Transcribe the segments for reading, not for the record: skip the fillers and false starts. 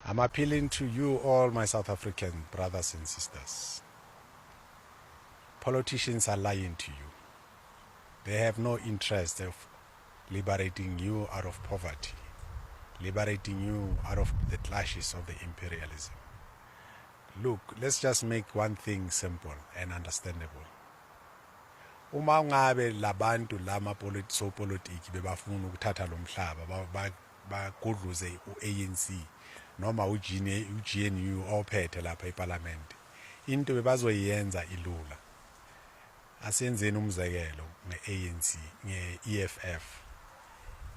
I'm appealing to you all, my South African brothers and sisters. Politicians are lying to you. They have no interest of liberating you out of poverty, liberating you out of the clashes of the imperialism. Look, let's just make one thing simple and understandable. Uma ngabe labantu lama sopolitiki bebafuna ukuthatha lo mhlaba, bagudluze u-ANC noma u-GNU ophethe lapha eParliament, into bebazoyenza ilula. Asenzeni umzekelo nge-ANC, nge-EFF.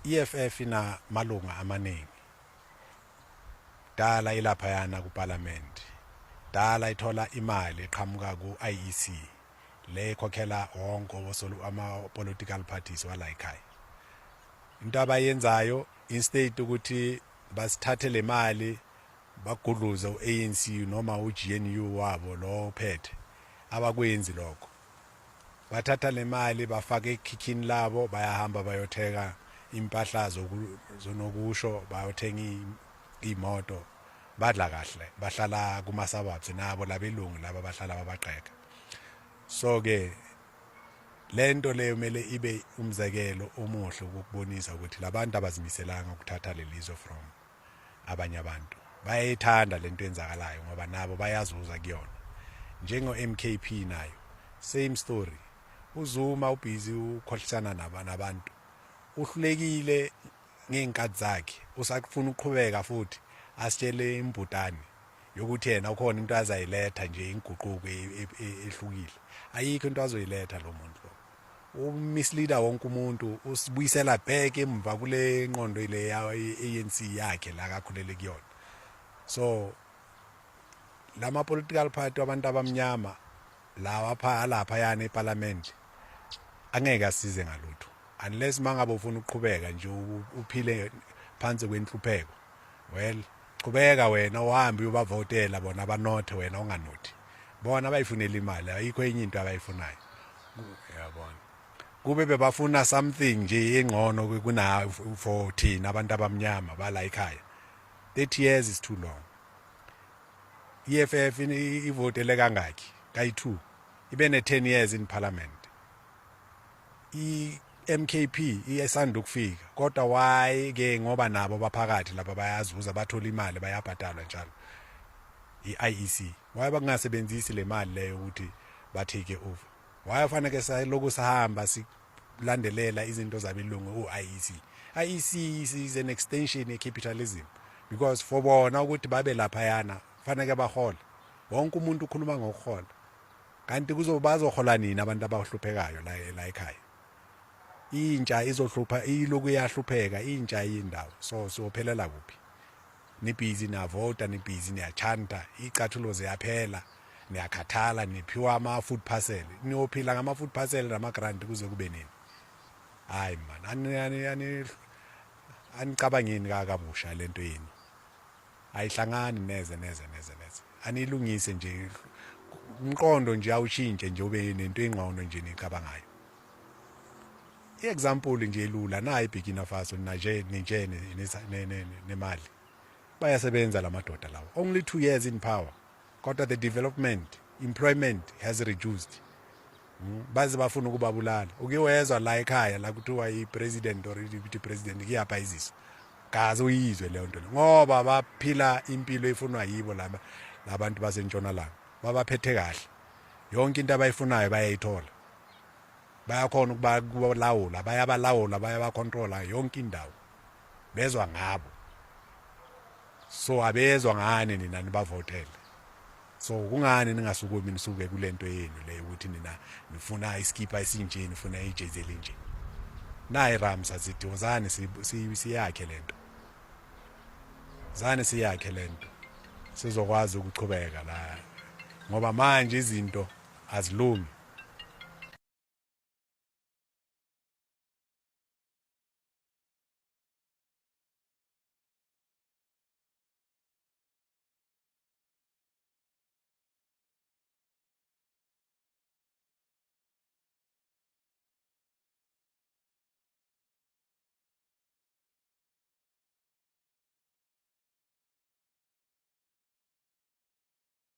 EFF ina malunga amaningi dala ilaphayana kuParliament, dala ithola imali eqhamuka ku-IEC le ekhokhela wonke ama-political parties wala ekhaya. Into abayenzayo, instead ukuthi basithathe le mali bagudluze u-ANC noma u-GNU wabo lo ophethe, abakwenzi lokho. Bathatha le mali bafake ekhikhini labo, bayahamba bayothenga impahla zonokusho, bayothenga imoto, badla kahle, bahlala kuma-suburbs nabo labelungu laba bahlala babaqeka. So ke lento leyo kumele ibe umzekelo omuhle ukukubonisa ukuthi labantu abazimiselanga ukuthatha lelizwe from abanye abantu. Bayayithanda lento enzakalayo ngoba nabo bayazuza kuyona. Njengo-MKP nayo, same story. UZuma ubhizi ukhohlisana nabantu, uhlulekile ngey'nkathi zakhe, usafuna ukuqhubeka futhi asitshele imbudane yokuthi yena ukhona into azayiletha nje, inguquko ehlukile. Ayikho into azoyiletha lo muntu lo. Umisleader wonke umuntu, usibuyisela back emva kule nqondo ile ya ANC yakhe la kakhulele kuyona. So lama political party abantu abamnyama lawa pha lapha yana eParliament angeke asize ngalutho unless mangabe ufuna ukuqhubeka nje uphile phansi kwenhlupheko. Well, qhubeka wena uhambe uyobavotela bona abanothe, wena unganothi. Bona bayifunela imali, ayikho enye into abayifunayo, uyabona. Kube bebafuna something nje engcono kuna for thina abantu abamnyama bala ekhaya. 30 years is too long. EFF ivotele kangaki? Kayi2, ibe ne 10 years in parliament. I-MKP iyesanda ukufika, kodwa why ke? Ngoba nabo baphakathi lapha, bayazuza, bathola imali, bayabhadalwa njalo i-IEC. Why bangasebenzisi le mali leyo ukuthi ba take over? Why fanele saloku sahamba silandelela izinto zabelungu u-IEC? IEC is an extension ye-capitalism, because for bona ukuthi babe laphayana fanele bahole. Wonke umuntu ukhuluma ngokuhola, kanti kuzobazohola nini abantu abahluphekayo la ekhaya? Intsha izohlupha, iloku iyahlupheka intsha yindawo. So siyophelela kuphi? Nibhizi niyavota, nibhizi niyachanta, icathulo ziyaphela, niyakhathala, niphiwa ama-food parcel. Niyophila ngama-food parcel nama-grant kuze kube nini? Hayi man, anicabangeni kabusha. Lento yenu ayihlangani neze neze neze neze. Anilungise nje umqondo nje, awushintshe nje, ube nento engqondo nje nicabangayo. I-example nje elula nayi iBurkina Faso naje ninje nemali. Bayasebenza lamadoda lawo, only 2 years in power, kodwa the development, employment has reduced. Baze bafuna ukubabulala. Uke wezwa la ekhaya la kuthiwa i-president or i-deputy president kuyabhayiziswa? Kaze uyizwe leyo nto, ngoba baphila impilo efunwa yibo laba labantu basentshonalanga. Babaphethe kahle, yonke into abayifunayo bayayithola, bayakhona ukubalawula, bayabalawula, bayabacontrola yonke indawo, bezwa ngabo. So abezwa ngani nina nibavotele? So kungani ningasukumi nisuke kulento yenu leyo ukuthi nina nifuna iskipa esinje, nifuna ijezi elinje? Nayi Ramsa, sithi wozani siyakhe lento, zani siyakhe lento, sizokwazi ukuchubeka la, ngoba manje izinto azilungi.